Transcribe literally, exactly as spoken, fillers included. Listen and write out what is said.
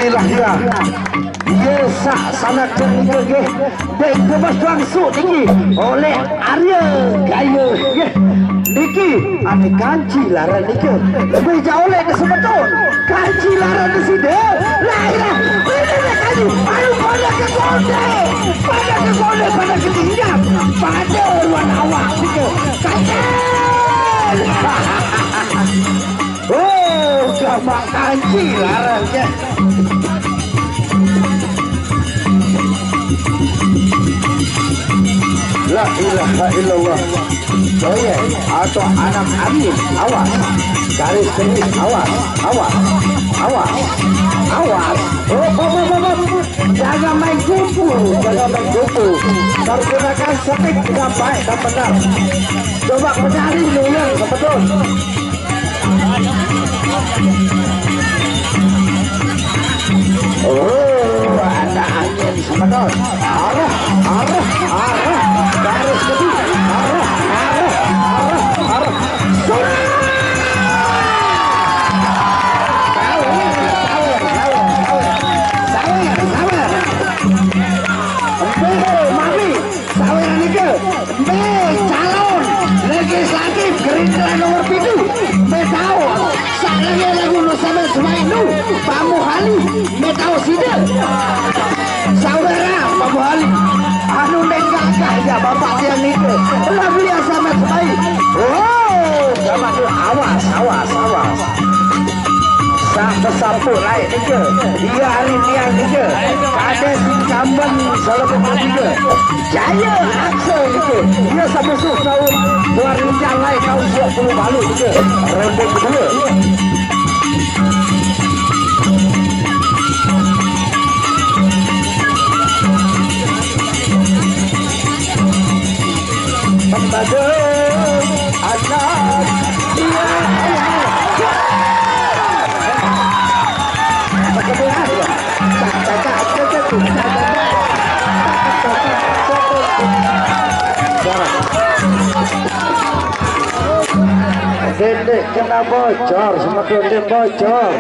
Lah ya. Ye sak sanak cenike nggih. Dek Thomas langsung niki oleh Arya Gaya nggih. Niki ane kanci laran nike. Lebih jauh oleh ke semeton. Kanci laran di sini. Lah ya. Ini dek kanci. Ayo pada ke konde. Pada ke konde, pada ke tinjam. Pada ruang awak nike. Kanci. Oh, gampang kanci laran ke. La ilaha illallah. Boye atau anak angin, awas. Garis keris, awas, awas, awas, awas. Oh, oh, oh, oh, oh. Jangan main kupu, jangan main kupu. Pergunakan setik dengan baik dan benar. Coba mencari dulu yang betul. Oh, ada angin semeton. Arah, arah, arah. Garis ketujuh. Arah, arah, arah, arah. Sawer, sawer, sawer, sawer. Sawer, sawer. Embe, mami. Saweran nike, mbe calon legislatif Gerindra nomor pitu, mbe tau, salege lagu nu sampe semai nu, Pak Muhali, mbe tau side. Saudara Pak Muhali, anu neng gagah ya bapak tiang nike, luar biasa mas semai. Oh, gamak tu, awas, awas, awas. Sak besampuk lain nike, dia hari niang nike, kades incumbent selebut nike. Jaya Aksa nike. Ia sabusuh taun dua ribu lai taun dua puluh balu nike. Ronde kedua. Kepada anak dia. Dendek kena bocor, semakin dia bocor.